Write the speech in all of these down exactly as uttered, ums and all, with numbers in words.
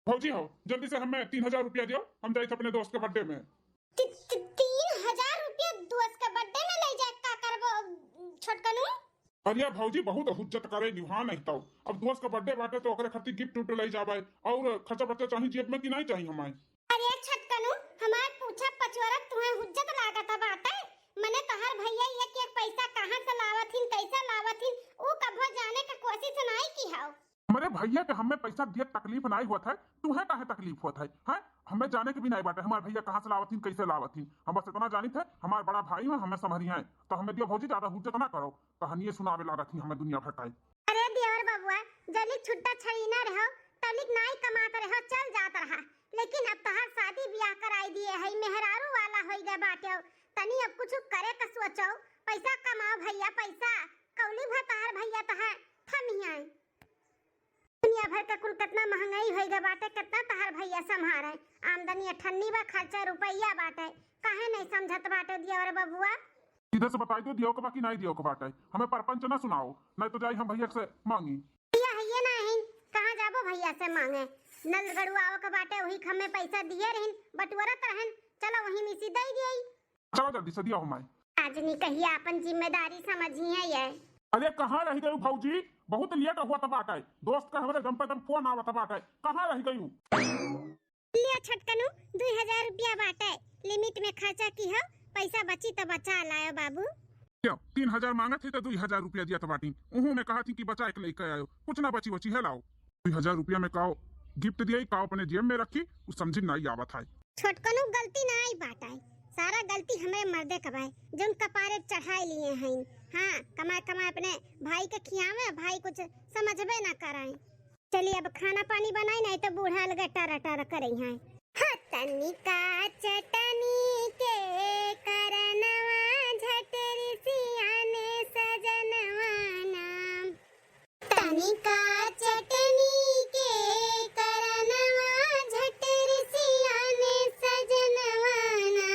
भौजी हो, जल्दी से हमें तीन हजार रुपया दियो, हम जाइत अपने दोस्त के birthday में। ती-, ती-, तीन हजार रुपया दोस्त के birthday में लइ जाए, का करबो छोटकनू? अरे भौजी, बहुत हुज्जत करे लिहा नहीं तो। अब दोस्त के birthday बाटे तो ओकरे खातिर gift उफ्ट लइ जाबे, और खर्चा बर्चा चाही जेब में कि नहीं चाही हमारे? अरे छोटकनू, हमार पूछा पचोरत तुहे हुज्जत लागत बाटे? मने तोहर भैया एक एक पैसा कहाँ से लावत हिन, कैसे लावत हिन, ऊ कभो जाने के कोशिश नाई की हौ। हमरे भैया के हमें पैसा दिए तकलीफ नाई होत है, तुहे काहे तकलीफ होत है, हैं? हमें जाने के भी नाई बाटे हमार भैया कहाँ से लावत हिन, कैसे लावत हिन। हम बस इतना जानित है, हमार बड़ा भाई है, हमें संभरी है, तो हमें दियो भौजी, ज्यादा हुज्जत ना करो। कहानिये सुनावे लागत ही हमें दुनिया भर का। अरे देवर बबुआ, जलिक छुट्टा छड़ीना रहो, तलिक नाई कमात रहो, चल जात रहा, लेकिन अब तोहार शादी ब्याह कराई दिए है, मेहरारू वाला होई गए बाटे, तनी अब कुछ करे का सोचो, पैसा कमाओ भैया, पैसा। कौली भर तोहार भैया तोहार थमियाए। दुनिया भर का कुल कितना महंगाई होई गए बाटे, कितना तोहार भैया संभारे। आमदनी अठन्नी बा, खर्चा रुपया बाटे, काहे नहीं समझत बाटे देवर बबुआ? सीधे से बताई दो, दियो के बा कि नाई दियो के बाटे। हमें परपंच ना सुनाओ, नाई तो जाई हम भैया से मांगी। भैया हइये नाहीं, कहाँ जाबो भैया से मांगे? नल गड़ुआओ के बाटे, वही के हमें पैसा दिए रहिन, बटुअरत रहन, चलो वही में से दे दिए। चलो जल्दी से दियो हमारे। आज नहीं कहिए अपन जिम्मेदारी समझिए ये। अरे कहाँ रह गई भौजी, बहुत लेट हुआ था बाटे, दोस्त का हमारे दम पे दम फोन आवत बाटे, कहाँ रह गई? लिया छोटकनू, दुई हजार रुपया बाटे, लिमिट में खर्चा की हो, पैसा बची तो बचा लायो बाबू। क्यों, तीन हजार मांगत है तो दुई हजार रुपया दिया तो बाटी, उहू में कहा थी कि बचा एक लेके आयो, कुछ ना बची बची है लाओ। दुई हजार रुपया में काओ गिफ्ट दिया, काओ अपने जेब में रखी, उ समझी नाई आवत है। छोटकनू गलती नाई बाटे, सारा गलती हमरे मर्दे का बाय, जौन कपारे चढ़ाए लिए हैं। हाँ, कमाए कमाए अपने भाई के खियावे, भाई कुछ समझबे ना कराए। चली अब खाना पानी बनाई, नहीं तो बूढ़ा अलगे टर टर करे हैं। हो तनिका चटनी के करनवा झटरी सियाने सजनवा ना। तनिका चटनी के करनवा झटरी सियाने सजनवा ना।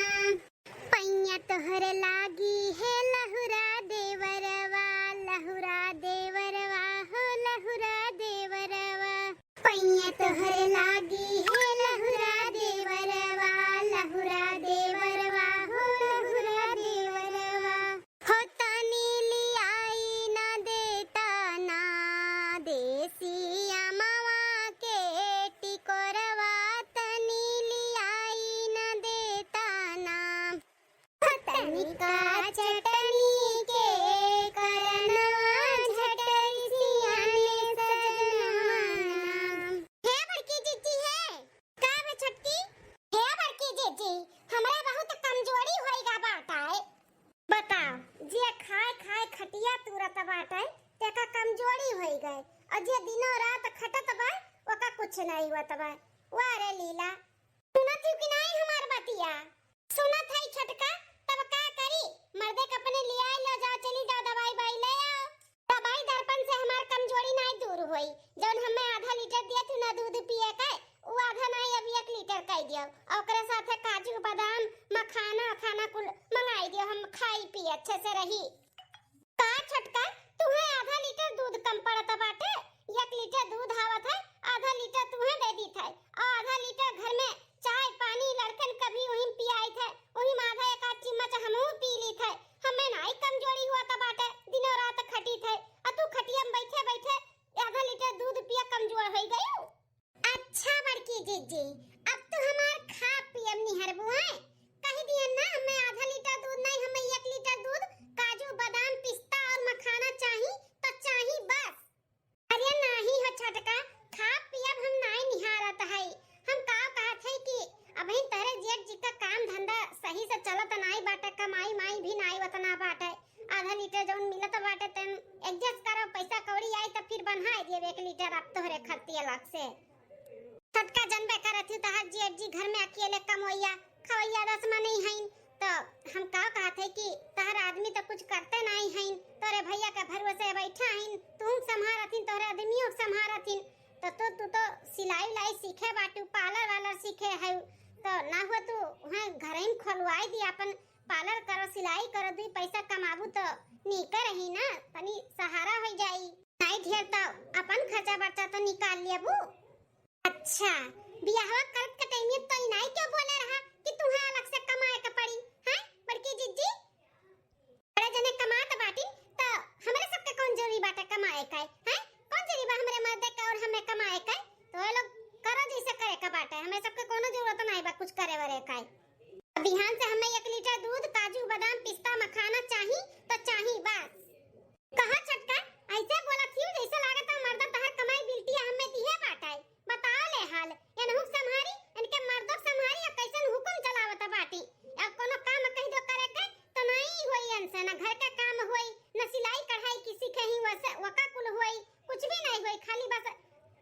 पैया तोहर लागी है लहुरा देवरवा, लहुरा देवरवा हो लहुरा देवरवा। पैया तोहर लागी है लहुरा देवरवा, लहुरा देवरवा हो लहुरा देवरवा। हो तनी लियाई ना देता ना देसी अमवा के टिकोरवा, तनी लियाई ना देता ना। हो तनिका चटनी के करनवा झटरी सियाने सजनवा ना। हे बड़की जीजी हे, का बे छोटकी? हे बड़की जीजी, हमरा बहुत कमजोरी होई गा बाटे। बताओ, जे खाए खाए खटिया तूरत बाटे, तेका कमजोरी होई गए, और जे दिनों रात खटत बा, ओका कुछ नहीं होत बा। वाह रे लीला, सुनत हूँ कि नहीं हमार बतिया? सुनत है छोटका, तब का करी? मर्दे के अपने लियाए लो जाओ, चली जाओ दवाई बाई ले आओ। दवाई दर्पण से हमार कमजोरी नाई दूर होई। जौन हमें आधा लीटर दिया तू ना दूध पिए के, उ आधा नाई अब एक लीटर कई दियो। और ओकरे साथे काजू, बादाम, मखाना, खाना कुल मंगाई दियो, हम खाई पी अच्छे से रही। का छोटका, तुहे आधा लीटर दूध कम पड़त बाटे? एक लीटर दूध आवत है, आधा लीटर तुहे दे दीत है, और आधा लीटर घर में चाय पानी लड़कन कभी वहीं पियाइत है, वहीं में आधा एक आध चम्मच हमहू पी लीत है। हमें नाई कमजोरी हुआ त बाटे, दिनों रात खटीत है, और तू खटिया में बैठे बैठे आधा लीटर दूध पिया कमजोर होई गयू। अच्छा बड़की जीजी, अब तू हमार खा पियब निहरबू है? कह दिया ना, हमें आधा लीटर दूध नहीं, हमें एक लीटर दूध, काजू, बादाम, पिस्ता और मखाना चाही, तो चाही बस। अरे नाही हो छोटका, खा पियब हम नाही निहारत है। हम का कहत है कि अबहिन तोहरे जेठ जी का काम धंधा सही से चलत नाही बाटे, कमाई माई भी नाही उतना बाटे। आधा लीटर जौन मिलत बाटे, तेन adjust करो, पैसा कौड़ी आई त फिर बन्हाई देब एक लीटर अब तोहरे खर्ची अलग से। छोटका जनबे करत ही, तोहर जेठ जी घर में अकेले कमवैया खवैया रसमा नहीं हईन, तो हम का कहत है कि तोहर आदमी तो कुछ करते नहीं हईन, तोरे भैया के भरोसे बैठा हईन, तू संभारत हईन, तोहरे आदमियों के संभारत हईन, तो, तो तू तो सिलाई उलाई सीखे बाटू, parlour वालर सीखे है, तो ना हो तू वहाँ घर ही खोलवाई दी अपन parlour करो, सिलाई करो, दुई पैसा कमाबू तो नीके रही ना, तनी सहारा हो जाई। नाई ढेर तो अपन खर्चा बर्चा तो निकाल लेबू। अच्छा, बियाहवा करत के टाइम तो ई नाई क्यों बोले रहा कि तुम्हें अलग से कमाए के पड़ी, हैं बड़की जिज्जी? बड़े जने कमात बाटी, त हमरे सबके कौन जरूरी बाटे कमाए का, हैं? कौन जरूरी बा हमरे मर्दे का और हमें कमाए का? तो ये लोग करो जैसे करे का बाटे, हमें सबके कोनो जरूरत नाई बा कुछ करे वरे का। अब बिहान से हमें एक लीटर दूध, काजू, बादाम, पिस्ता, मखाना चाही, तो चाही बस। कहा छोटका, ऐसे बोलत हियो जैसे लागत है मर्दा तहर कमाई बिल्टी हमें दिहे बाटे। बताओ ले हाल, एनहु के संभारी, इनके मर्दो के संभारी, या कैसन हुकुम चलावत बाटी। अब कोनो काम कह दो करे के, तो नहीं होई इनसे, ना घर के काम होई, ना सिलाई कढ़ाई की सीखे ही, वसे वका कुल होई, कुछ भी नहीं होई, खाली बस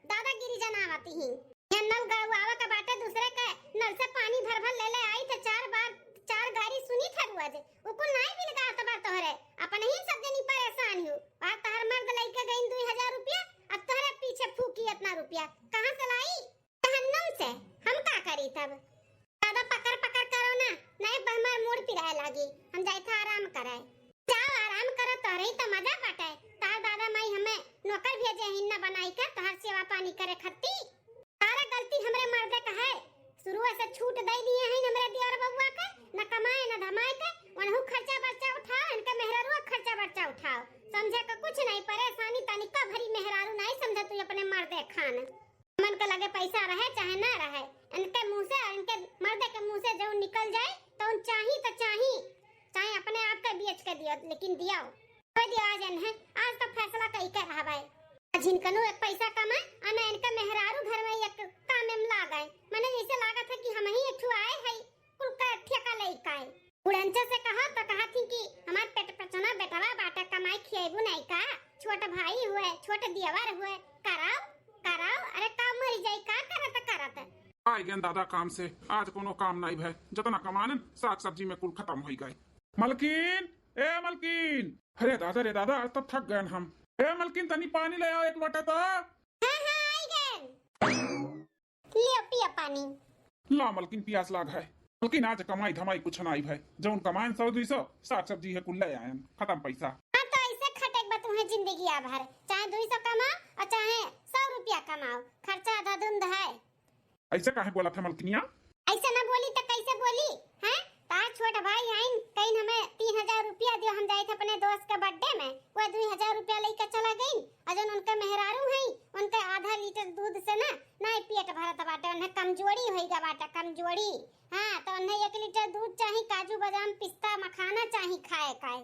दादागिरी जनावती ही। ये नल गड़वावा के बाटे, दूसरे के नल से पानी भर भर ले ले आई, तो चार बार, चार गारी सुनी था रोज। उ कुल नाई बिलगात बा तोहरे, अपन ही सब जनी परेशान हो। बार तहर मर्द लइके गइन दुई हजार रुपया, अब तोहरे पीछे फूकी इतना रुपया, कहाँ से लाई? जहन्नुम से। हम का करी तब? ज्यादा पकड़ पकड़ करो ना, नहीं तो हमार मूड पिराए लागी, हम जाए था आराम कराए। जाओ आराम करो, तोहरे ही तो मजा बाटे। तार दादा माई हमें नौकर भेजे ही न बनाई कर तोहर सेवा पानी करे खत्ती। सारा गलती हमरे मर्दे का है, शुरू से छूट दे दिए हैं हमरे दियोर बबुआ के, न कमाए न धमाए के, वनहु खर्चा बर्चा उठाओ, इनके मेहरारू खर्चा बर्चा उठाओ, समझे का कुछ नहीं, परेशानी तनिका भरी मेहरारू नहीं समझे तू अपने मर्दे खान। मन के लगे पैसा रहे चाहे ना रहे, इनके मुंह से, इनके मर्दे के मुंह से जौन निकल जाए, तौन चाही तो चाही, चाहे अपने आप के बेच के दियो, लेकिन दियो। कोई दियो आज इन्हें, आज तो फैसला कई के रहबे। आज इनकनो एक पैसा कमाए, आ ना इनके मेहरारू घर में एक काम में लागे। मने जैसे लागत है कि हम ही एक ठो आए है, कुल का ठेका लइका है। बुढ़ंचा से कहो तो कहा थी कि हमार पेट पचना बेटवा बाटा, कमाई खिएबू नहीं का? छोट भाई हुए, छोट दियवर हुए, कराओ, कराओ। अरे का मरी जाई, का करत करत? आइ गएन दादा काम से, आज कोनो काम नहीं भए, जतना कमानन साग सब्जी में कुल खत्म होई गए। मलकिन, ए मलकिन, अरे दादा रे दादा, आज तो थक गएन हम। ए मलकिन, तनी पानी ले आओ एक लोटा तो। हाँ, हाँ, आई गएन। लियो, पिया पानी। ला मलकिन, पियास लाग है। मलकिन, आज कमाई धमाई कुछ नाई भए, जौन कमाएन सौ दुई सौ, साग सब्जी है कुल ले आएन, खत्म पैसा। हाँ, तो ऐसे खटे के बा तुम्हें जिंदगी भर, चाहे दुई सौ कमाओ और चाहे सौ रुपया कमाओ, खर्चा आधा धुंध है। ऐसे काहे बोलत है मलकिनिया? ऐसे ना बोली तो कैसे बोली, हैं? तार छोट भाई आइन, कहिन हमें तीन हजार रुपया दियो, हम जाइत अपने दोस्त के birthday में, वो दुई हजार रुपया लेके चला गइन। और जौन उनके मेहरारू हैं, उनके आधा लीटर दूध से ना, ना ही पेट भरत बाटे, उन्हें कमजोरी होई गा बाटे, कमजोरी। हाँ, तो उन्हें एक लीटर दूध चाही, काजू, बादाम, पिस्ता, मखाना चाही खाए खाए।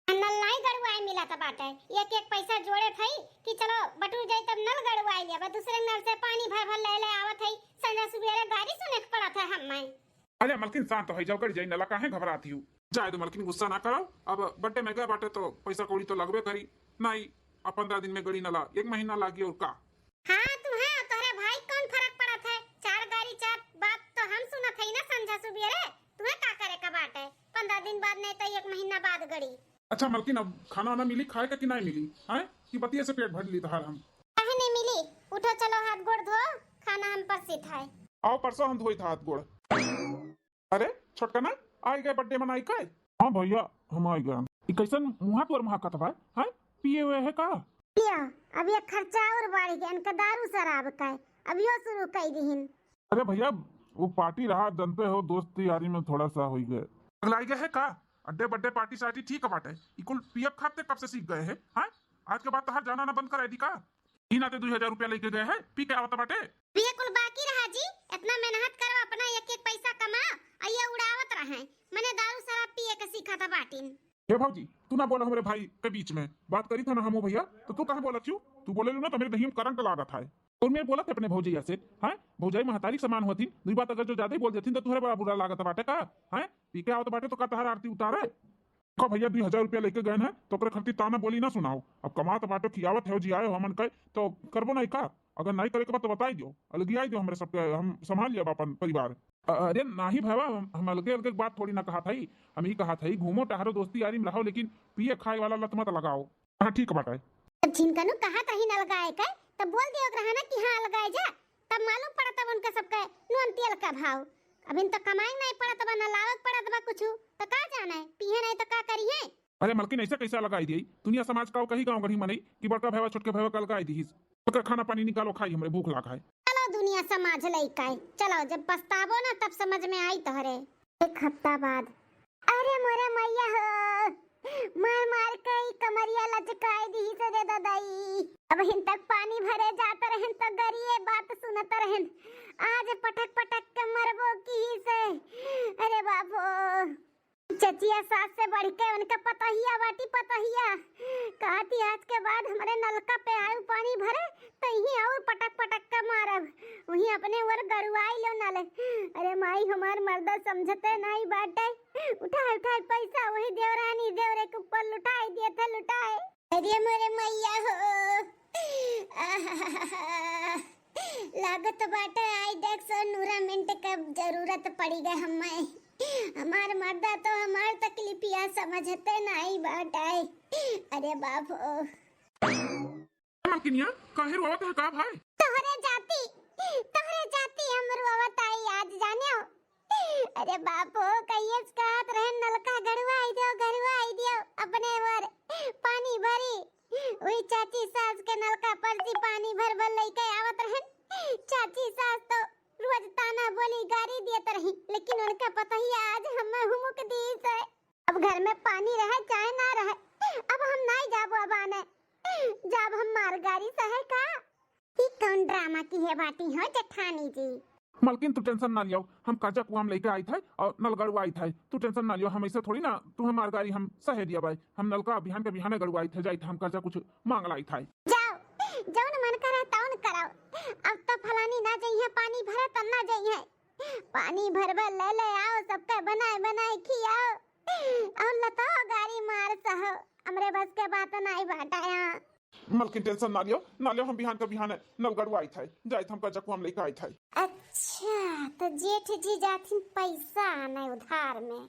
नल नाई गड़ुआए मिलत बाटे, एक एक पैसा जोड़े थई कि चलो बटुर जाई, तब नल गड़ुआए लिया, बस दूसरे नल से पानी भर भर ले ले आवत है, संझा सुबेरे गारी सुने के पड़त है हमें। अरे मलकिन, शांत हो जाओ, गड़ी जाई नला, काहे घबराती हो? जाए दो मलकिन, गुस्सा ना करो। अब birthday में गए बाटे तो पैसा कौड़ी तो लगबे करी। नहीं, अब पंद्रह दिन में गड़ी नला, एक महीना लागी और का। हाँ, तुम्हें और तोहरे भाई कौन फर्क पड़त है? चार गारी चार बात तो हम सुनत है ना संझा सुबेरे। तुम्हें का करे का बाटे? पंद्रह दिन बाद नहीं तो एक महीना बाद गड़ी। अच्छा मलकिन, अब खाना वाना मिली खाए का कि नहीं मिली? हैं? कि बतिये से पेट भर ली तहार हम? काहे नहीं मिली? उठो चलो हाथ गोड़ धो, खाना हम परसित है। आओ परसो हम धोई था हाथ गोड़। अरे छोटका ना, आई गए birthday मनाई के? हाँ भैया, हम आई गए। ई कैसन मुँहा तोर महकत बा, हैं? पिए हुए है का? पिया, अब ये खर्चा और बढ़ गया, इनका दारू शराब का है, अब यो शुरू कर दीहिन। अरे भैया, वो party रहा, जानते हो, दोस्ती यारी में थोड़ा सा हो ही गए। पगलाई गए है का? अड्डे बड्डे party सार्टी ठीक बाटे, ई कुल पियब खाते कब से सीख गए है, हैं? आज के बाद तहार जाना ना बंद कराई दी का? ई नाते दुई हजार रुपया लेके गए है, पी के आवत बाटे। पिए कुल बाकी रहा जी, इतना मेहनत करो, अपना एक एक पैसा कमा, आ ये उड़ावत रहे, मने दारू शराब पिए के सीखत बाटिन। हे भौजी, तू ना बोलो हमरे भाई के बीच में, बात करी था ना हमू भैया, तो तू काहे बोलत छू? तू बोले लू ना तो मेरे दहिया में करंट लागत है। और मैं बोलत है अपने भौजैया से, हैं? भौजाई महतारी के समान होती, दुई बात अगर जो ज्यादा ही बोल देती तो तुहरे बड़ा बुरा लागत बाटे का? हैं? पी के आवत बाटे तो का तहार आरती उतारे? का भैया, दुई हजार रुपया लेके गए हैं तो ओकरे खातिर ताना बोली ना सुनाओ। अब कमात बाटो, खियावत है जी, आयो हमन के तो करबो नहीं का? अगर नहीं करे के बात तो बताई दियो, अलगियाई दियो हमरे सबके, हम संभाल लिया अपन परिवार। अ-, अरे नाही भैया, हम, हम अलगे अलगे बात थोड़ी ना कहा था, हम ही कहा था घूमो टहरो दोस्ती यारी में रहो, लेकिन पिए खाए वाला लत मत लगाओ। हाँ ठीक बाटे। अब जिनकनु कहा था ही न लगाए के, तब बोल दियो रहा ना कि हाँ लगाए जा, तब मालूम पड़त अब उनका सबके नून तेल का भाव। अभिन तो कमाए नहीं पड़त बा, न लावे पड़त बा कुछ, तो का जाने पिए नहीं तो का करिए। अरे मलकिन, ऐसे कैसे लगाई दिए? दुनिया समाज का कही गाँव गढ़ी मनई कि बड़का भैया छोटके भैया का लगाई दीहिस। ओकर खाना पानी निकालो, खाई, हमरे भूख लाग है। चलो दुनिया समाज लइका है। चलो, जब पछताबो ना, तब समझ में आई तोहरे। एक हफ्ता बाद। अरे मोरे मैया हो, मार मार के ई कमरिया लचकाई दिहिस रे ददाई। अबहिन तक पानी भरे जात रहन तो गरिए बात सुनत रहन, आज पटक पटक के मरबो किहिस। अरे बाप हो, चचिया सास से बढ़ के उनका पतोहिया बाटी पतोहिया। कहती आज के बाद हमरे नलका पे आयु पानी भरे तो इही और पटक पटक के मारब। वही अपने ओर गड़ुआई लो नल। अरे माई, हमार मर्दा समझते नाई बाटे। उठाए उठाए पैसा वही देवरानी देवरे के ऊपर लुटाए दिए थे, लुटाए। अरे मोरे मैया हो। लागत बाटे आई देख सौ नूरा मिनट के जरूरत पड़ी गए हमें। हमार मर्दा तो हमार तकलीफिया समझते नाई बाटे। अरे बाप हो। मलकिनिया, काहे रोवत है का भाई? तोहरे जाती, तोहरे जाती हम रोवत आई आज, जाने हो। अरे बाप हो, कहिए से कहत रहन नलका गड़ुआई दियो, गड़ुआई दियो, अपने ओर पानी भरी। वही चाची सास के नलका पर से पानी भर भर लेके आवत रहन। चाची सास तो रोज ताना बोली गारी देत रही, लेकिन उनका पतोहिया आज हमें हुमुक दिहिस है। अब घर में पानी रहे चाहे ना रहे, अब हम नाई जाबो अब आने। जाब हम मार गारी सहे का? ई कौन ड्रामा किहे बाटी हो जेठानी जी? मलकिन, तू टेंशन ना लियो, हम कर्जा कुआम लेके आइत है और नल गड़ुआइत है। तू टेंशन ना लियो, हम ऐसे थोड़ी ना, तू हमार गारी हम सहे दिया भाई। हम नलका बिहान के बिहाने गड़ुआइत है, जाइत हम कर्जा कुछ मांग लाइत है। जाओ, जौन मन करे तौन करो। अब तो फलानी ना जइहे पानी भरे, तब ना जइहे। पानी भरबे ले ले आओ, सबके बनाए बनाए खियाओ। और लताओ गारी मार सहो, हमरे बस के बात नाई बाटा यहाँ। मलकिन टेंशन ना लियो, ना लियो, हम बिहान के बिहाने नल गड़ुआइत है, जाइत हम कर्जा कुआम लेके आइत है। अच्छा, तो जेठ जी जाथिन पैसा आने उधार में।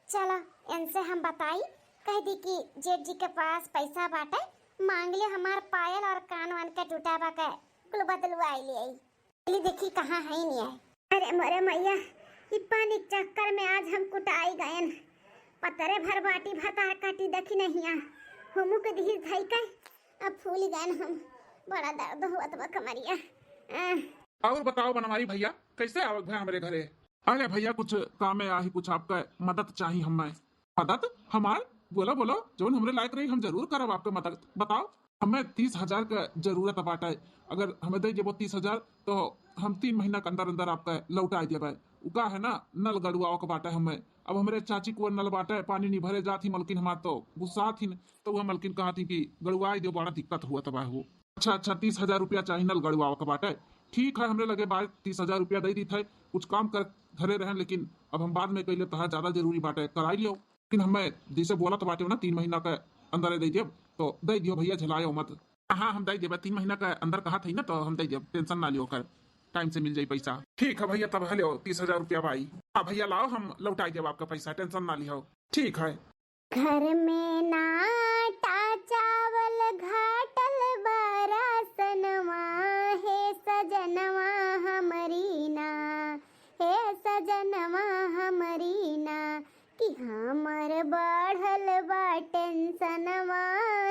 चलो, इनसे हम बताई, कह दी कि जेठ जी के पास पैसा बाटे, मांग ले हमार पायल और कान वान के टूटा बा के, कुल बदलवाई ले आई। चली देखी कहाँ है नहीं है। अरे मोरे मैया, ई पानी के चक्कर में आज हम कुटाई गयन। पतरे भर बाटी भतार काटी देखी नहीं आ। हुमुक दिहिस धई के, अब फूल गयन हम। बड़ा दर्द हुआ तो कमरिया। आह। और बताओ बनवारी भैया, कैसे आवक भय हमरे घरे? अरे भैया, कुछ काम में आही, कुछ आपका मदद चाही हमें। मदद हमार? बोलो, बोलो, जौन हमरे लायक रही, हम जरूर करब आपके मदद। बताओ। हमें तीस हजार का जरूरत बाटे। अगर हमें दे देबो तीस हजार, तो हम तीन महीना के अंदर अंदर आपका लौटा देबे। उ का है ना, नल गड़ुआवे के बाटे हमें। अब हमरे चाची कुआँ नल बाटे, पानी नहीं भरे जात ही, मलकिन हमार तो गुस्सा थी, तो वह मलकिन कहा थी कि गड़ुआ दो, बड़ा दिक्कत हुआ तबाह हो। अच्छा, अच्छा, तीस हजार रुपया चाही नल गड़ुआवे के बाटे। ठीक है, हमरे लगे बाय तीस हजार रुपया दे दी थे, कुछ काम कर धरे रहन, लेकिन अब हम बाद में कैले, तहार ज्यादा जरूरी बाटे, कराई लियो। लेकिन हमें जैसे बोलत बाटे ना, तीन महीना के अंदर दे देब, तो दे दियो भैया, झेलायो मत। हाँ, हम दे देबे, तीन महीना के अंदर कहत है ना, तो हम दे देब, टेंशन ना लियो कर, टाइम से मिल जाई पैसा। ठीक है भैया, तब हेलो, तीस हजार रुपया भाई। हाँ भैया, लाओ, हम लौटाई देब आपका पैसा, टेंशन ना लियो। ठीक है। घर में ना आटा चावल घाटल बा रासनवा, हे सजनवा हमरी ना, हे सजनवा हमरी ना, कि हमर बढ़ल बा टेंशनवा,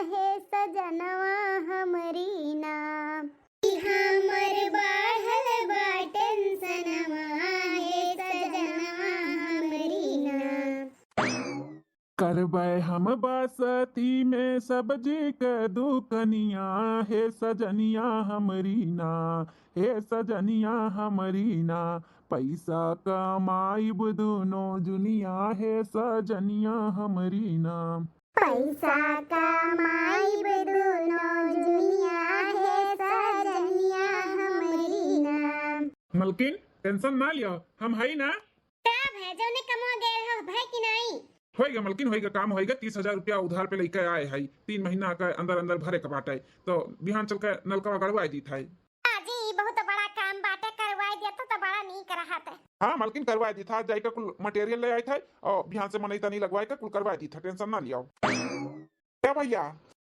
हे सजनवा हमरी ना। कि हमर बढ़ल बा टेंशनवा, हे सजनवा हमरी ना। करबै हम बसती में सब्जी के दुकनिया, हे सजनिया हमरी ना, हे सजनिया हमरी ना। पैसा कमाइब दुनो जुनिया, हे सजनिया हमरी ना। पैसा कमाइब दुनो जुनिया, हे सजनिया हमरी ना। मलकिन, टेंशन ना लियो, हम हई ना। का भय, जौने कमवा गए रहो, भय कि नाई? होइगा मलकिन, होइगा, काम होइगा। तीस हजार रुपया उधार पे लेके आए हई, तीन महीना के अंदर अंदर भरे के बाटे, तो बिहान चल के नलकवा गड़वाई दीत हई। हाँ जी, बहुत बड़ा काम बाटे, करवाई देता तो बड़ा नीक रहत। हाँ मलकिन, करवाई दीत है, जाइके कुल मटेरियल ले आइत है और बिहान से मनई तनी लगवाई के कुल करवाई दीत है, टेंशन ना लियो। ए भैया,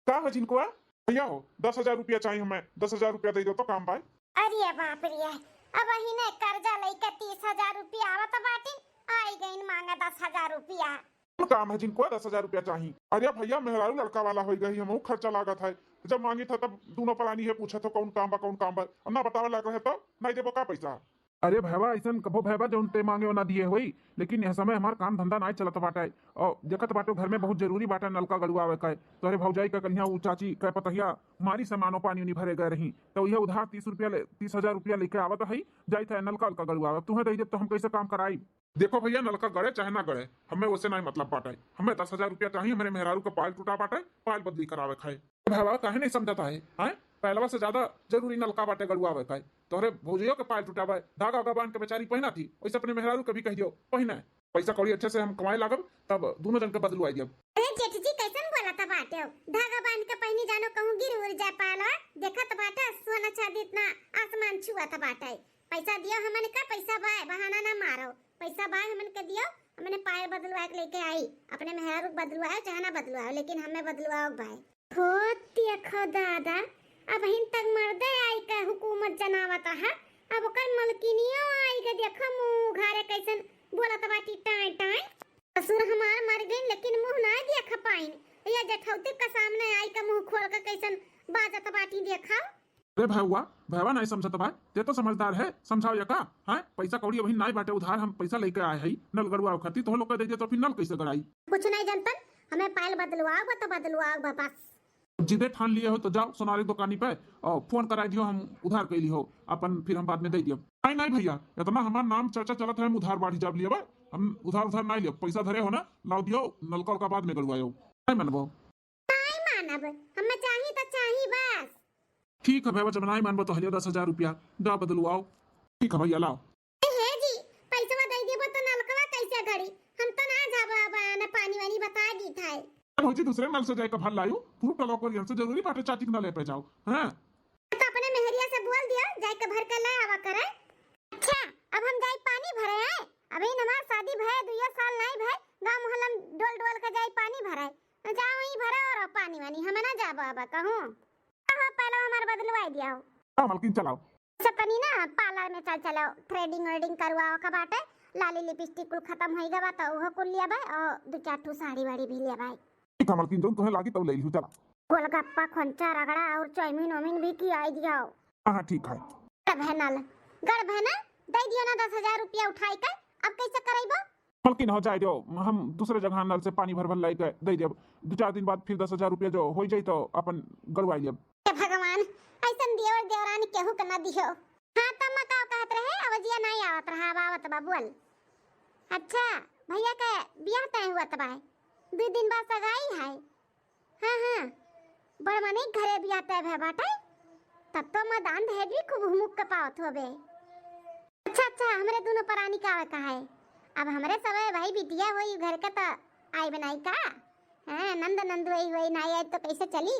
का हो झिनकुआ? भैया हो, दस हजार रुपया चाही हमें, दस हजार रुपया दे दो तो काम बाय। अरे बाप रे, अबहिने कर्जा लइके तीस हजार रुपया आवत बाटिन, आई गइन मांगा दस हजार रुपया। कौन काम है झिनकुआ, दस हजार रुपया चाही? अरे भैया, मेहरारू लड़का वाला होई गई, हमहू खर्चा लागत है, जब मांगी था तब दूनो परानी है पूछत हो कौन काम बा, कौन काम बा, और ना बतावे लायक रहे तो नहीं देबो का पैसा? अरे भैवा, ऐसन कबो भैवा जौन ते मांगे वो ना दिए होई, लेकिन यह समय हमार काम धंधा नाय चलत बाटे। और देखत बाटे घर में बहुत जरूरी बाटे नलका गड़ुआवे का। तोहरे भौजाई का कलिया उ चाची का पतहिया मारी से मानो पानी उनी भरे गए रही, तो यह उधार तीस रुपया ले, तीस हजार रुपया लेके आवत है, जाइत है नलका उलका गड़ुआवे। अब तुहें दे देब तो हम कैसे काम कराई? देखो भैया, नलका गड़े चाहे ना गड़े, हमें वैसे नहीं मतलब बाटे। हमें दस हजार रुपया चाहिए, हमारे मेहरारू का पायल टूटा बाटे, पायल बदली करावे खाए। भैया काहे नहीं समझता है, हैं? पहलवा से ज्यादा जरूरी नलका बाटे गड़ुआवे खाए। तोहरे भौजियो के पायल टूटा बा, धागा उगा बांध के बेचारी पहिना थी, वैसे अपने मेहरारू के भी कह दियो पहिने। पैसा कौड़ी अच्छे से हम कमाए लागब, तब दोनों जन के बदलवाई दियब। अरे जेठ जी, कैसन बोलत बाटे हो? धागा बांध के पहिनी जानो कहूँ गिर उड़ जाए पायल। देखत बाटे सोना चांदी इतना आसमान छुअत बाटे। पैसा दियो हमन का, पैसा बाय, बहाना ना मारो। पैसा बाय हमन के दियो, हमने पायल बदलवा के लेके आई। अपने मेहरारू के बदलवाओ चाहे ना बदलवाओ, लेकिन हमें बदलवाओ बाय। हो देखो दादा, अबहिन तक मर्दे आई का हुकूमत जनावत है, अब ओकर मलकिनियो आई के देखो मुंह उघारे कैसन बोलत बाटी टाय टाय। ससुर हमार मर गइन लेकिन मुंह ना देख पाइन, या जेठौती का सामने आई का मुंह खोल के कैसन बाजत बाटी देखो। अरे भैया, भैया नहीं समझत बा, ते तो समझदार है, समझाओ या का? हैं, पैसा कौड़ी अभी नाई बाटे उधार, हम पैसा लेके आए हई नल गड़वाओ खातिर, तो लोग कह दे तो फिर नल कैसे गड़ाई? कुछ नहीं जनतन, हमें पायल बदलवाओ बा तो बदलवाओ बा बस। अब जिदे ठान लिए हो तो जाओ सोनारी दुकानी पे और फोन कराई दियो, हम उधार कैली हो अपन, फिर हम बाद में दे दियो। नहीं नहीं भैया, इतना हमार नाम चर्चा चलत है, हम उधार बाढ़ी जाब लिए बा, हम उधार उधार नहीं लियो, पैसा धरे हो ना, लाओ दियो, नलका उलका बाद में गड़वाओ। नहीं मनबो? नहीं मानब, हमें चाही तो चाही बस। ठीक है भैया, जब नहीं मानबो तो हलिया दस हजार रुपया दा बदलवाओ। ठीक है भैया, लाओ। ए, हे जी, पैसवा दे देबो तो नलकवा कैसे गड़ी? हम तो ना जाबो अब, न पानी वानी बता दी था। भौजी, दूसरे नल से जाए का भर लायू, पूरा टलवा कोरियन से जरूरी बाटे चाची के नले पे जाओ। हाँ। तो अपने मेहरिया से बोल दियो, जाए के भर के ले आवा करे। अच्छा, अब हम जाई पानी भरे आए, अभी हमार शादी भय दुइया साल नहीं भय, गाँव मोहल्ला में डोल डोल के जाई पानी भरे, जाओ ही भरे और पानी वानी, हम ना जाबो अब कहूँ। हाँ, पहले हमार बदलवाई दिया हो। हाँ, मलकिन, चलाओ। अच्छा, तनी ना पार्लर में चल चलो, थ्रेडिंग वेडिंग करवाओ का बाटे, लाली लिपस्टिक कुल खत्म होई गवा, तो उहो कुल लिया बा, और दो चार ठो साड़ी वाड़ी भी लिया बा। ठीक है मलकिन, जौन तुम्हें लागी तब ले लिहू, चला। गोलगप्पा, खोंचा, रगड़ा और चाउमीन ओमिन भी की आई दिया हो। हाँ, हाँ, ठीक है। गड़ भैनल, गड़ भैनल, दे दियो ना दस हजार रुपया उठाई के, अब कैसे करैबो? मलकिन, हो जाए दो, हम दूसरे जगह नल से पानी भर भर लाई के दे देब। दो चार दिन बाद फिर दस हजार रुपया जो हो जाई तो अपन गड़वाई लेब। हे भगवान, ऐसन देवर देवरानी केहू के ना दिहो। हाँ, त अम्मा का कहत रहे, अवजिया नहीं आवत रहा, अब आवत बा, बोल। अच्छा, भैया के बियाह तय हुआ तबा है, दो दिन बाद सगाई है। हाँ, हाँ, बड़ मने घरे बियाह तय भय बाटे, तब तो अम्मा दान दहेज भी खूब हुमुक के पावत होबे। अच्छा, अच्छा, हमरे दोनों परानी का आवे का है? अब हमरे सबे भाई बिटिया होई घर के, त आई बनाई का? हैं, नंद नंदुई होई, ना आई तो कैसे चली?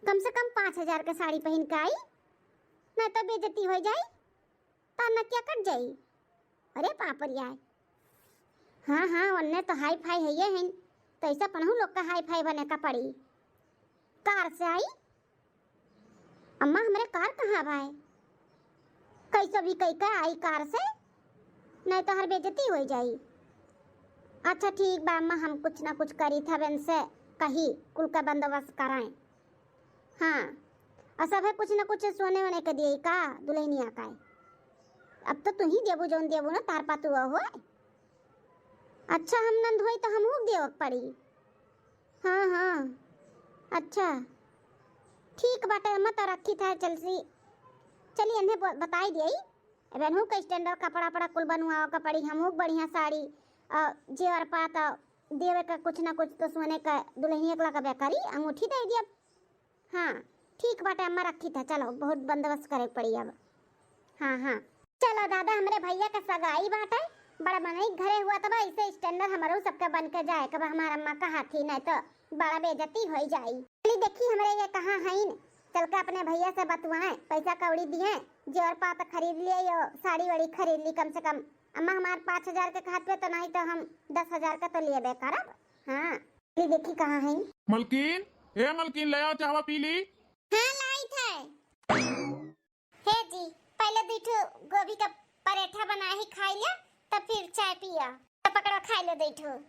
कम से कम पाँच हजार के साड़ी पहिन के आई, ना तो बेइज्जती हो जाई, त नकिया कट जाई। अरे बाप रे आय। हाँ, हाँ, ओन्ने तो हाई फाई है ये हैं, तो ऐसा पनहू लोग का हाई फाई बने का पड़ी। कार से आई? अम्मा, हमरे कार कहाँ बाय? कैसे भी कई के आई कार से, नहीं तो हर बेइज्जती हो जाई। अच्छा ठीक बा अम्मा, हम कुछ ना कुछ करी था, बेन से कही कुल का बंदोबस्त कराएं। हाँ, और सभे कुछ ना कुछ सोने वोने के दिए का दुल्हनिया का? अब तो तू ही देबू, जौन देबू ना, तार पातू हो। अच्छा, हम नंद होई तो हमहू के देवे के पड़ी। हाँ, हाँ, अच्छा, ठीक बाटे, मत रखी था, चल सी, चली, इन्हें ब-, बताई दिए। अब इन्हू के स्टैंडर्ड कपड़ा, पड़ा कुल बनवाओ के पड़ी, हमहू के बढ़िया साड़ी, अ, जेवर पात, अ, देवे का कुछ ना कुछ तो सोने का दुल्हनिया के लगबे करी, अंगूठी दे दिया। हाँ, ठीक बाटे अम्मा, रखी था, चलो, बहुत बंदोबस्त करे के पड़ी अब। हाँ, हाँ, चलो दादा, हमरे भैया का सगाई बाटे, बड़ा मनई घरे हुआ तब ऐसे स्टैंडर्ड हमरो सबके बन के जाए, कब हमार अम्मा कहा थी, नहीं तो बड़ा बेइज्जती हो जाई। चली देखी हमरे ये कहाँ हईन, चल के अपने भैया से बतुआए, पैसा कौड़ी दिए, जेवर पात खरीद लिए, यो साड़ी वाड़ी खरीद ली कम से कम। अम्मा हमार पाँच हजार के कहत पे तो नहीं तो हम दस हजार का तो लेबे करब। हाँ, चली देखी कहाँ हईन। मलकिन, ए मलकिन, ले आओ चाहवा पी ली। हाँ, लाई थे। हे जी, पहले दू ठो गोभी का परेठा बना ही खाई लिया, तब फिर चाय पिया। तब पकड़ो, खाई लो दू ठो।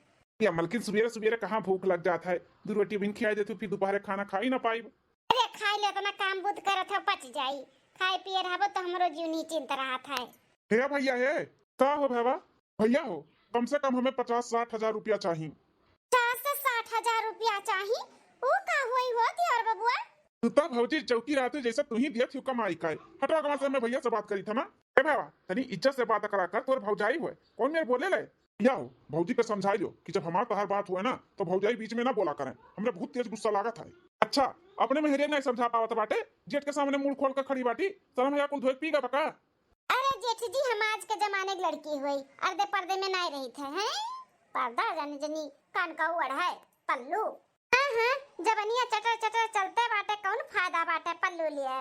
या मलकिन, सुबेरे सुबेरे कहाँ भूख लग जात है? दू रोटी बिन खियाई देतू, फिर दोपहरे खाना खा ही ना पाइब। खाई ले, अपना काम बूत करत हो, पच जाई। खाए पिए रहबो तो हमरो जीव निश्चिंत रहत है। हे भैया, हे का हो भैया? भैया हो, कम से कम हमें पचास साठ हजार रुपया चाही। पचास से साठ हजार रुपया चाही? ऊ का होई हो देवर बबुआ? तू तो भौजी चौकी रहते जैसे तू ही दिया थी कमाई का है। हटवा कमा से मैं भैया से बात करी था ना। ए भैया, तनी इज्जत से बात करा कर, तोर भौजाई हुए, कौन मेरे बोले ले? भैया हो, भौजी के समझाई लो कि जब हमार तहार बात हुए ना तो भौजाई बीच में ना बोला करें, हमरे बहुत तेज गुस्सा लागत है। अच्छा, अपने मेहरिया नहीं समझा पावत बाटे, जेठ के सामने मुंह खोल के खड़ी बाटी, शर्म है कुल धोए पी गा बका। अरे जेठ जी, हम आज के जमाने के लड़की हुई, अर्धे पर्दे में नहीं रही थे, हैं? पर्दा जाने जनी कान का ओढ़ है, पल्लू। हाँ, हाँ, जबनिया चटर चटर चलते बाटे, कौन फायदा बाटे पल्लू लिए?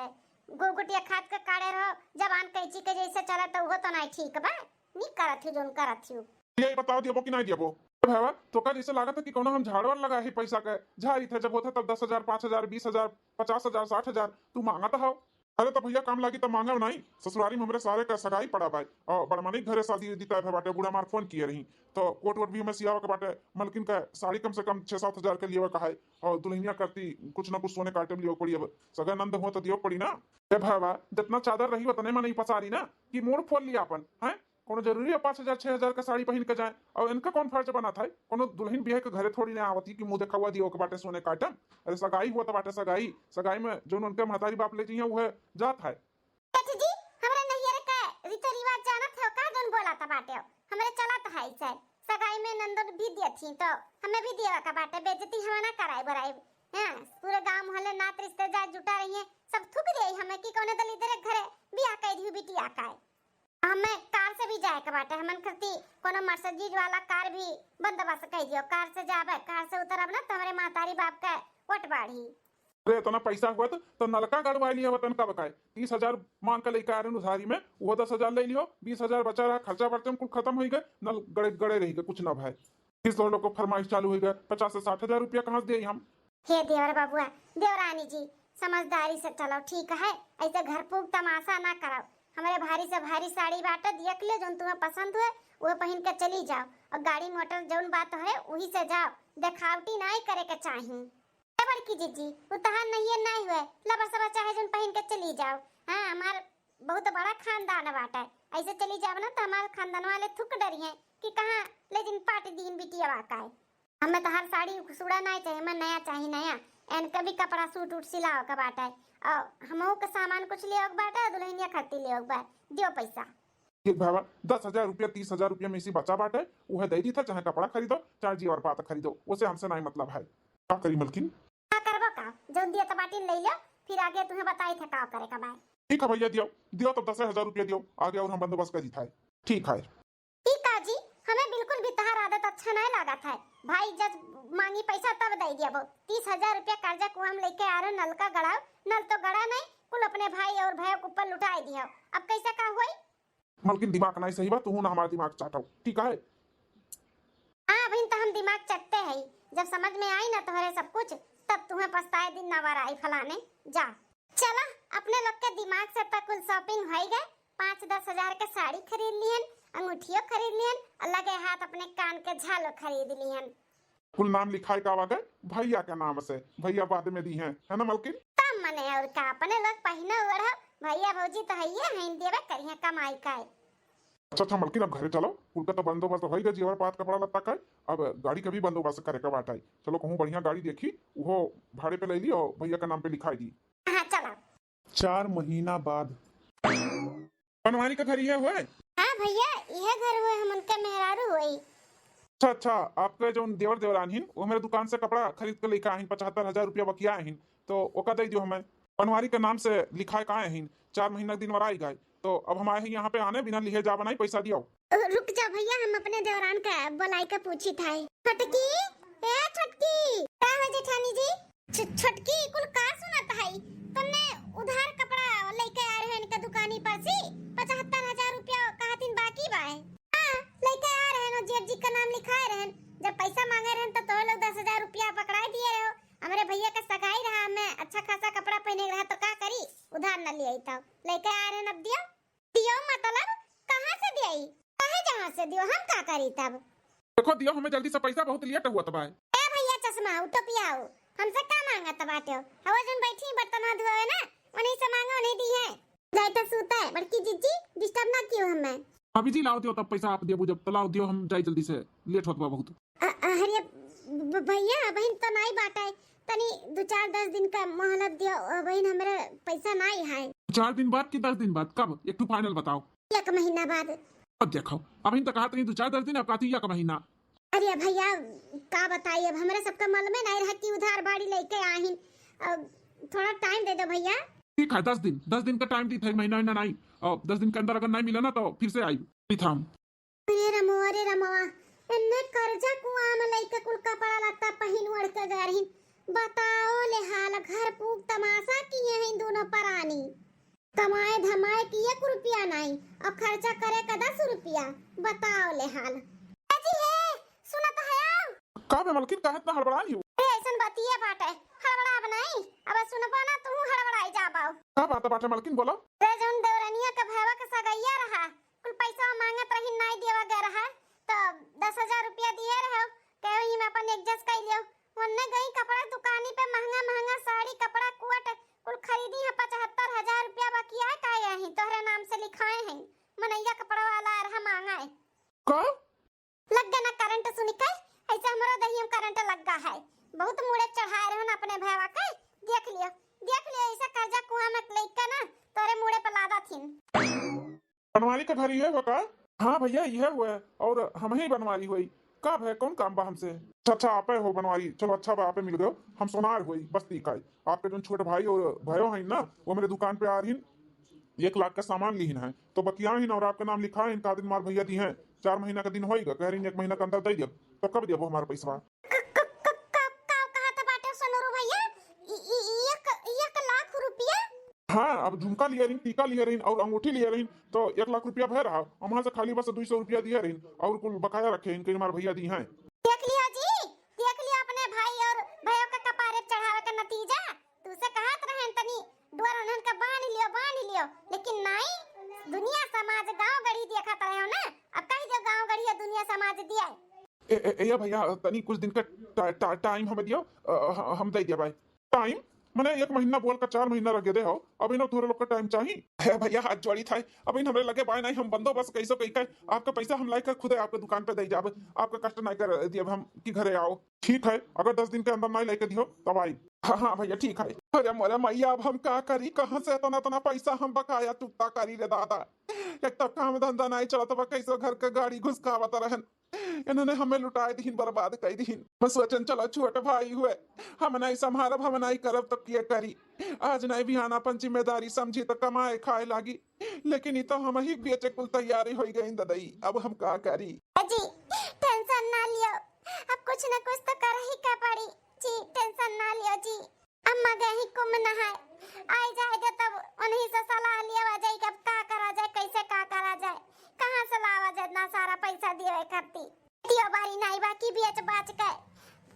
घुघुटिया खाद के काढ़े रहो, जबान कैंची के जैसे चले तो उहो तो नहीं ठीक बा। नी करत ही जोन करत ही। ये बताओ दियबो कि नहीं दियबो? ए भावा, तोका जैसे लागत है कि कौनो हम झाड़वर लगा ही पैसा के, झाड़ी थे जब होता तब दस हजार, पाँच हजार, बीस हजार, पचास हजार, साठ हजार तू मांगत हो। अरे तो भैया काम लागी तो मांगा नहीं, ससुरारी में हमरे सारे का सगाई पड़ा बाय और बड़मनी घरे शादी उदी तय भे बाटे, बूढ़ा मार फोन किए रही तो कोट वोट भी हमें सियावा के बाटे, मलकिन का साड़ी कम से कम छह सात हजार के लिए कहा है और दुल्हनिया करती कुछ ना कुछ सोने काटे में लियो पड़ी, अब सगा नंद हो तो दियो पड़ी ना। ए भावा, जितना चादर रही उतने में नहीं पसारी ना कि मूड़ फोड़ लिया अपन, हैं? कोनो जरूरी है पाँच हजार, छह हजार का साड़ी पहन के जाए? और इनका कौन फर्ज बना था? कोनो दुल्हन बियाह के घरे थोड़ी ना आवती कि मुंह देखावा दियो के बाटे सोने काटम। अरे सगाई हुआ तो बाटे सगाई, सगाई में जोन उनके महतारी बाप ले जइहें उहे जात है। सेठ जी, हमरा नैहर का रीति रिवाज जानत हो का? जोन बोला था बाटे हो, हमरे चलत है इसे। सगाई में नंदन भी दिए थी तो हमें भी दिए का बाटे, बेइज्जती हम ना कराए बराए। हाँ, पूरे गांव मोहल्ले नात रिश्तेदार जुटा रही है, सब थूक दिए हमें कि कौने दलिद्दर के घरे बियाह कर दियो बिटिया का है। हमें कार से भी जाए के बाटे, हमन खती कोनो मर्सिडीज वाला कार भी बंदोबस्त कर दियो। कार से जाबे, कार से उतरब ना तो हमरे महतारी बाप के वोट बाढ़ी। अरे इतना पैसा हुआ तो, तो नलका गड़वाई लिया वतन कब का है? तीस हजार मांग के लेके आ रहे हैं उधारी में, वो दस हजार ले लियो, बीस हजार बचा रहा, खर्चा बर्चा में कुल खत्म हो गए, नल गड़े गड़े रही गए, कुछ ना भाई। तीस लोग को फरमाइश चालू हो गए, पचास से साठ हजार रुपया कहाँ से दे हम? हे देवर बबुआ, देवरानी जी, समझदारी से चलो, ठीक है? ऐसे घर फूक तमाशा ना करो। हमरे भारी से भारी साड़ी बाटे, देख ले, जौन तुम्हें पसंद हुए, वो पहन के चली जाओ। और गाड़ी मोटर जौन बात है, वही से जाओ, देखावटी नहीं करे के चाही। ए बड़की जीजी, उ तहार नैहर नहीं हुए, लबर सबर चाहे जौन पहन के चली जाओ। हाँ, हमार बहुत बड़ा खानदान बाटे, ऐसे चली जाओ ना तो हमार खानदान वाले थुक डरी हैं कि कहाँ ले जिन पाट दीन बिटिया का है। हमें तो हर साड़ी सुड़ा नहीं चाहिए, हमें नया चाहिए, नया। इनके भी कपड़ा सूट उट सिलाओ के बाटे, और हमहू के सामान कुछ लियो के बाटे, दुल्हनिया खातिर लियो के बा, दियो पैसा। एक भावा, दस हजार रुपया, तीस हजार रुपया में इसी बचा बाटे, उहे दे दी था, चाहे कपड़ा खरीदो, चाहे जेवर पात खरीदो, उसे हमसे नहीं मतलब है। का करी मलकिन? का करबो का, जौन दिया तो बाटी ले लो, फिर आगे तुम्हें बताई थे का करे का बाय। ठीक है भैया, दियो, दियो तो दस हजार रुपया दियो, आगे और हम बंदोबस्त करी था। ठीक है। ई का जी, हमें बिल्कुल भी तहार आदत अच्छा नहीं लागत है। भाई जब मांगी पैसा तब दे दिया। बहुत तीस हजार रुपया कर्जा को हम लेके आ रहे, नल का गड़ाओ, नल तो गड़ा नहीं, कुल अपने भाई और भाई के ऊपर लुटाए दिया। अब कैसे का होई? मलकिन दिमाग नहीं सही बा, तू ना हमारा दिमाग चाटो, ठीक है? हाँ, अभी तो हम दिमाग चटते हैं, जब समझ में आई ना तोहरे सब कुछ, तब तुम्हें पछताए दिन ना आई फलाने। जा, चला, अपने लोग के दिमाग से तो कुल shopping हो ही गए। पाँच दस हजार के साड़ी खरीद लिहन, अंगूठियों खरीद लिहन, और लगे हाथ अपने कान के झालो खरीद लिहन। कुल नाम लिखाए का आवा गए भैया के नाम से, भैया बाद में दी हैं, है ना मलकिन? तब मने और का, अपने लोग पहिना ओढ़ा, भैया भौजी तो है ये हैं, देवे करिए कमाई का है। अच्छा अच्छा मलकिन, अब घरे चलो, कुल का तो बंदोबस्त हो ही गए, जेवर पात कपड़ा लत्ता का है, अब गाड़ी का भी बंदोबस्त करे का बात है। चलो कहूँ बढ़िया गाड़ी देखी, वो भाड़े पे ले ली और भैया के नाम पे लिखाई दी। हाँ चला। चार महीना बाद। बनवारी का घर ये हुए? हाँ भैया, यह घर हुए, हम उनके मेहरारू हुई। अच्छा अच्छा, आपके जो देवर देवरान हिन, वो मेरे दुकान से कपड़ा खरीद के लेके आहिन, पचहत्तर हजार रुपया बकिया आहिन, तो ओका दे दियो हमें। बनवारी के नाम से लिखाए का आहिन, चार महीना के दिन वराई गए, तो अब हम आए हैं यहाँ पे आने, बिना लिहे जा बनाई, पैसा दियो। रुक जा भैया, हम अपने देवरान का बुलाई के पूछी था। छोटकी, ए छोटकी। का हो जेठानी जी? छ-, छोटकी, कुल का सुनत हई? तन्ने उधार कपड़ा लेके आ रहे इनके दुकानी पर से पचहत्तर हजार रुपया कहतिन बाकी बा। हाँ, लेके आ रहे हो, जेठ जी का नाम लिखाए रहे। जब पैसा मांगे रहे तो तोहे लोग दस हजार रुपया पकड़ाए दिए रहे हो। हमरे भैया का सगाई रहा, हमें अच्छा खासा कपड़ा पहने के रहा तो का करी, उधार न लिए तो लेके आ रहे, अब दियो। दियो मतलब कहाँ से दियो? काहे जहाँ से दियो, हम का करी तब? देखो दियो, हमें जल्दी से पैसा, बहुत लेट हुआ तब आए। ए भैया चश्मा, उ टोपिया हो, हमसे का मांगत बाटे हो? हवा जोन बैठी बर्तन हाथ धोवे ना, उन्हीं से मांगो, उन्हीं दिहे। जाए तो सूते, बड़की जीजी, disturb ना कियो हमें। भाभी जी, लाओ दियो तब पैसा आप देबू जब, तो लाओ दियो, हम जाई जल्दी से, late होत बा बहुत। अ-, अ-, अरे ब-, भैया, अबहिन तो नाई बाटे, तनी दो चार दस दिन का मोहलत दियो, अबहिन हमरे पैसा नाई है। चार दिन बाद कि दस दिन बाद, कब? एक ठो final बताओ। एक महीना बाद। अब देखो, अबहिन तो कहा तनी दो चार दस दिन, अब कहती एक महीना। अरे भैया, का बताई, अब हमरे सबका मालूमे नाई रहा कि उधार बाड़ी लेके आहिन। अब थोड़ा time दे दो भैया। ठीक है, दस दिन, दस दिन का time दी था, एक महीना, महीना नाई। और दस दिन के अंदर अगर नाई मिला ना तो फिर से आई। ठीक था। अरे रमवा, अरे रमवा, एन्ने कर्जा कुआं में लइके कुल कपड़ा लत्ता पहिन ओढ़ के गए रहिन। बताओ ले हाल, घर फूक तमाशा किए हैं दोनों परानी। कमाए धमाए किए एक रुपया नाई, और खर्चा करे का दस रुपया। बताओ ले हाल। ए जी हे, सुनत हया? का बे मलकिन, काहे इतना हड़बड़ाई हो? अरे ऐसन बतिया बाटे, हड़बड़ाब नाई, अब सुनबा ना तू हड़बड़ाई जाबो। का बात बाटे मलकिन, बोलो। अरे जौन देवरनिया के भैवा के सगैया रहा, कुल पैसा मांगत रही, नाई देवा गए रहा, तो दस हजार रुपया दिए रहो, कहो ई में अपन adjust कर लियो। ओन्ने गई कपड़ा दुकानी पे, महंगा महंगा साड़ी, कपड़ा, कोट, कुल खरीदी है, पचहत्तर हजार रुपया बकिया है, का यही तोहरे नाम से लिखाए हैं, मनैया कपड़ा वाला अरहा मांगा है। का? लग गया ना करंट सुनी के, ऐसे हमरो दहिया में करंट लग गया है, बहुत मूड़े चढ़ाए रहो ना अपने भैवा के, देख लियो, देख लियो, ऐसा कर्जा कुआं में लइका ना तोरे मूड़े पे लादा थिन। बनवारी का घर यह हुआ का? हाँ भैया, यह हुआ है, और हम ही बनवारी हुई। का भय, कौन काम बा हमसे? अच्छा, अच्छा, आपे हो बनवारी, चलो अच्छा बा, आपे मिल गयो। हम सोनार हुई बस्ती का, आपके जोन छोट भाई और भयो है ना, वो मेरे दुकान पे आ रही, एक लाख का सामान लीन है, तो बकिया ही ना, और आपका नाम लिखा है, इनका दिन मार भैया दी हैं, चार महीना का दिन होइगा, कह रही एक महीना के अंदर दे दियो, तो कब देबो हमारा पैसवा? क-, क-, क-, का, का कहत बाटे सोनरू भैया? इ-, इ-, एक, एक लाख रुपया? हाँ, अब झुमका लिया रही, टीका लिया रही और अंगूठी लिया रही, तो एक लाख रुपया भय रहा, हम वहाँ से खाली बस दुई सौ रुपया दिया रही और कुल बकाया रखे इनके हमारे भैया दी हैं। देख लियो जी, देख लियो अपने भाई और भयो के कपारे चढ़ावे का नतीजा। तू से कहत रहन तनी डोर उन्हन का बांध लियो, बांध लियो, लेकिन नाई, दुनिया समाज गांव गढ़ी देखत रहे हो ना, अब कह दियो गांव गढ़ी दुनिया समाज दिया। ए, ए, ए, या भैया, तनी कुछ दिन का टा-, टा-, time हमें दियो, अ, ह-, हम दे दिया भाई। Time? मने एक महीना बोल का चार महीना रख दे हो, अब इन्हों तोहरे लोग का time चाही। हे भैया, हाथ जोड़ी था, अब इन हमरे लगे बाय नहीं, हम बंदोबस्त कैसो कई का, आपका पैसा हम लाइके खुदे आपके दुकान पे दे जाब, आपका कष्ट नहीं कर दिए अब हम कि घरे आओ। ठीक है, अगर दस दिन के अंदर नहीं लेके दियो तब आई। हाँ, हाँ भैया, ठीक है। अरे मोरे मैया, अब हम का करी, कहाँ से इतना, इतना पैसा हम बकाया चुकता करी रे दादा? एक तो काम धंधा नहीं चलत बा, कैसे घर के गाड़ी घुसकावत रहन, इन्होंने हमें लुटाए दीहिन, बर्बाद कर दीहिन। बस वचन चलो, छोट भाई हुए, हम नहीं संभालब, हम नहीं करब तो के करी? आज नहीं बिहान अपन जिम्मेदारी समझी तो कमाए खाए लागी, लेकिन ई तो हम ही बेचे कुल तैयारी हो गई ददई, अब हम का करी? जी, tension ना लियो, अब कुछ न कुछ तो कर ही का पड़ी। जी, tension ना लियो जी। अम्मा गई कुंभ नहाए, आई जाए दे तब उन्हीं से सलाह लिया जाए कि अब का करा जाए, कैसे का करा जाए, कहाँ से लावा जाए इतना सारा पैसा दिए करती। दियो बारी नहीं बाकी बेच बाच के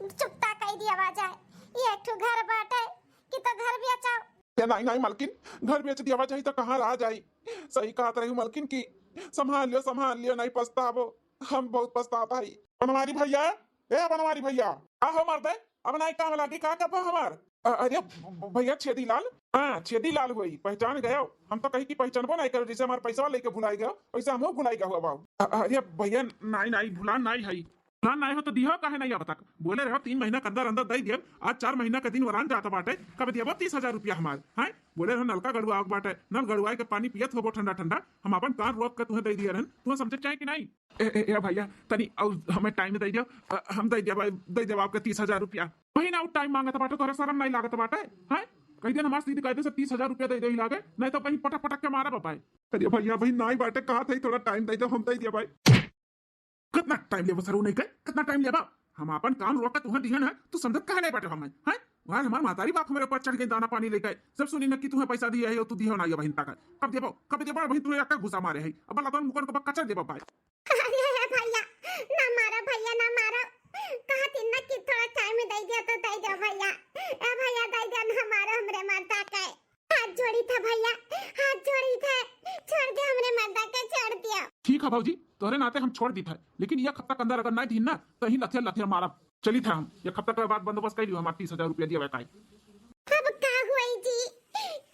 चुकता कर दिया जाए। ये एक ठो घर बाटे कि तो घर बेचाओ। ए, नहीं, नहीं, मलकिन, घर बेच दिया जाई तो कहाँ रहा जाई? सही कहत रही मलकिन की, संभाल लियो, संभाल लियो, नहीं पछताबो, हम बहुत पछतात हई। बनवारी भैया, ए बनवारी भैया, आ हो मर्दे, अब नहीं काम लागी का कब हमार? अ-, अरे भ-, भ-, भैया छेदी लाल, हाँ, छेदी लाल हुई, पहचान गयो। हम तो कही कि पहचानबो नहीं करो, जैसे हमार पैसा लेके भुलाई गयो, वैसे हमहू भुलाई गयो बाबू। अ-, अरे भैया, नहीं, नहीं, भुला नहीं हई। ना, नाय हो तो दिहो, काहे नहीं अब तक? बोले रहो तीन महीना के अंदर अंदर दे दियो, आज चार महीना के दिन वरान जात बाटे, कब दियो तीस हजार रुपया हमार, हैं? बोले रहो नलका गड़ुआ बाटे, नल गड़ुआ के पानी पियत होबो ठंडा ठंडा, हम अपन कान रोक के तुम्हें दे दिए रहन, तुम्हें समझे चाहे कि नहीं? ए, ए, ए भैया, तनी और हमें time दे दियो, अ, हम दे दिया भाई, दे दिया आपके तीस हजार रुपया। महीना और time मांगत बाटे, तोहरा शर्म नहीं लागत बाटे, हैं? कह दिया हमारे सीधी कायदे से तीस हजार रुपया दे दे लागे, नहीं तो कहीं पटक पटक के मारा बापाए। अरे भैया, भाई नाई बाटे, कहा था थोड़ा time दे दो, हम दे दिया भाई। कितना time लेबा सरू नहीं के? कितना time लेबा? हम अपन काम रोक के तुहें दिहन है, तू समझत काहे नहीं बाटे हमें, हैं? वहाँ हमार महतारी बाप हमारे ऊपर चढ़ गई दाना पानी लेके। जब सुनी न कि तुहें पैसा दिया है, तू दिहो ना ये बहिन तक। कब देबो? कब देबो? बहिन तुहें अक्का घुसा मारे है। अब लतन मुकन को बक्का चढ़ देबा भाई। अरे भैया, ना मारो भैया, ना मारो। कहा थी ना कि थोड़ा time दे दिया तो दे दो भैया। ए भैया, दे दो ना मारो हमरे मर्दा के। हाथ जोड़ी था भैया, हाथ जोड़ी था, छोड़ दे हमरे मर्दा के, छोड़ दिया। ठीक है भौजी, तोहरे नाते हम छोड़ दी था, लेकिन एक हफ्ता के अंदर अगर नहीं दीन ना, तो ही लथिया लथिया मारब। चली था हम, एक हफ्ता के बाद बंदोबस्त कर लियो, हमार तीस हजार रुपया दिया बताई। अब का हुई जी,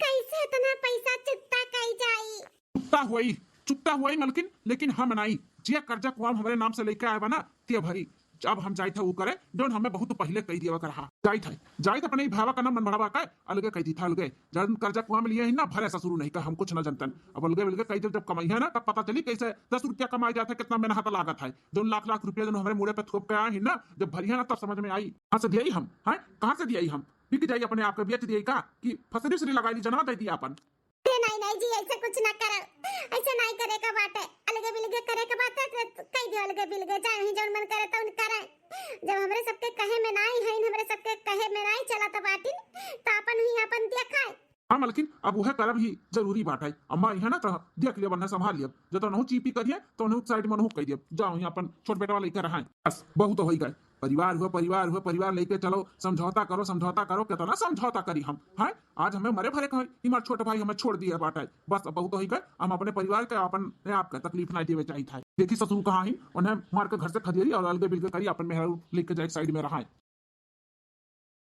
कैसे इतना पैसा चुकता कई जाई? चुकता हुई, चुकता हुई मलकिन, लेकिन हम नाई, जे कर्जा कुआम हमरे नाम से लेके आए बा ना, ते भरी। अब हम जाइत है ऊ करे, जौन हमें बहुत पहले कही दिया कर रहा। जाइत है, जाइत अपने ही भावा का नाम मन बढ़ावा का, अलगे कही दी था, अलगे। जौन कर्जा कुआम लिए ही ना, भरे ससुर नहीं का, हम कुछ ना जनतन। अब अलगे अलगे कही देब, जब कमाई है ना, तब पता चली कैसे दस रुपया कमाई जाता है, कितना मेहनत लागत है। जौन लाख लाख रुपया जौन हमरे मुड़े पे थोप के आए ही ना, जब भरिया ना, तब समझ में आई। कहाँ से दिया ही हम, हैं? कहाँ से दिया ही हम? बिक जाई अपने आप के, बेच दिया का? कि फसरी उसरी लगाई ली, जनवा दे दिया अपन। अरे नहीं नहीं जी, ऐसे कुछ ना करो, ऐसे नहीं करे का बाटे। अलगे बिलगे करे का बाटे तो कह दियो, अलगे बिलगे, चाहे ही जौन मन करे तौन करे। जब हमरे सबके कहे में नाई है, हमरे सबके कहे में नाई चला तो बाटिन, तो अपन ही अपन दिया खाए। हाँ मलकिन, अब वह करब ही जरूरी बात है। अम्मा यहाँ ना तो देख लिया, वरना संभाल लिया। जो तो नहु चीपी करिए, तो नहु साइड में नहु कह दिया, जाओ यहाँ अपन छोट बेटवा लेकर रहा। बस, बहुत हो गए। परिवार हुआ, परिवार हुआ, परिवार लेके चलो, समझौता करो, समझौता करो। कितना समझौता करी हम, हैं? आज हमें मरे भरे कहे, हमारे छोटे भाई हमें छोड़ दिए बाटे। बस, अब बहुत हो गए, हम अपने परिवार के, अपने आप के तकलीफ ना देवे चाहिए था। देखी ससुर कहाँ ही, उन्हें मार के घर से खदेरी और अलगे बिलगे करी, अपन मेहरारू लेके जाए साइड में रहा।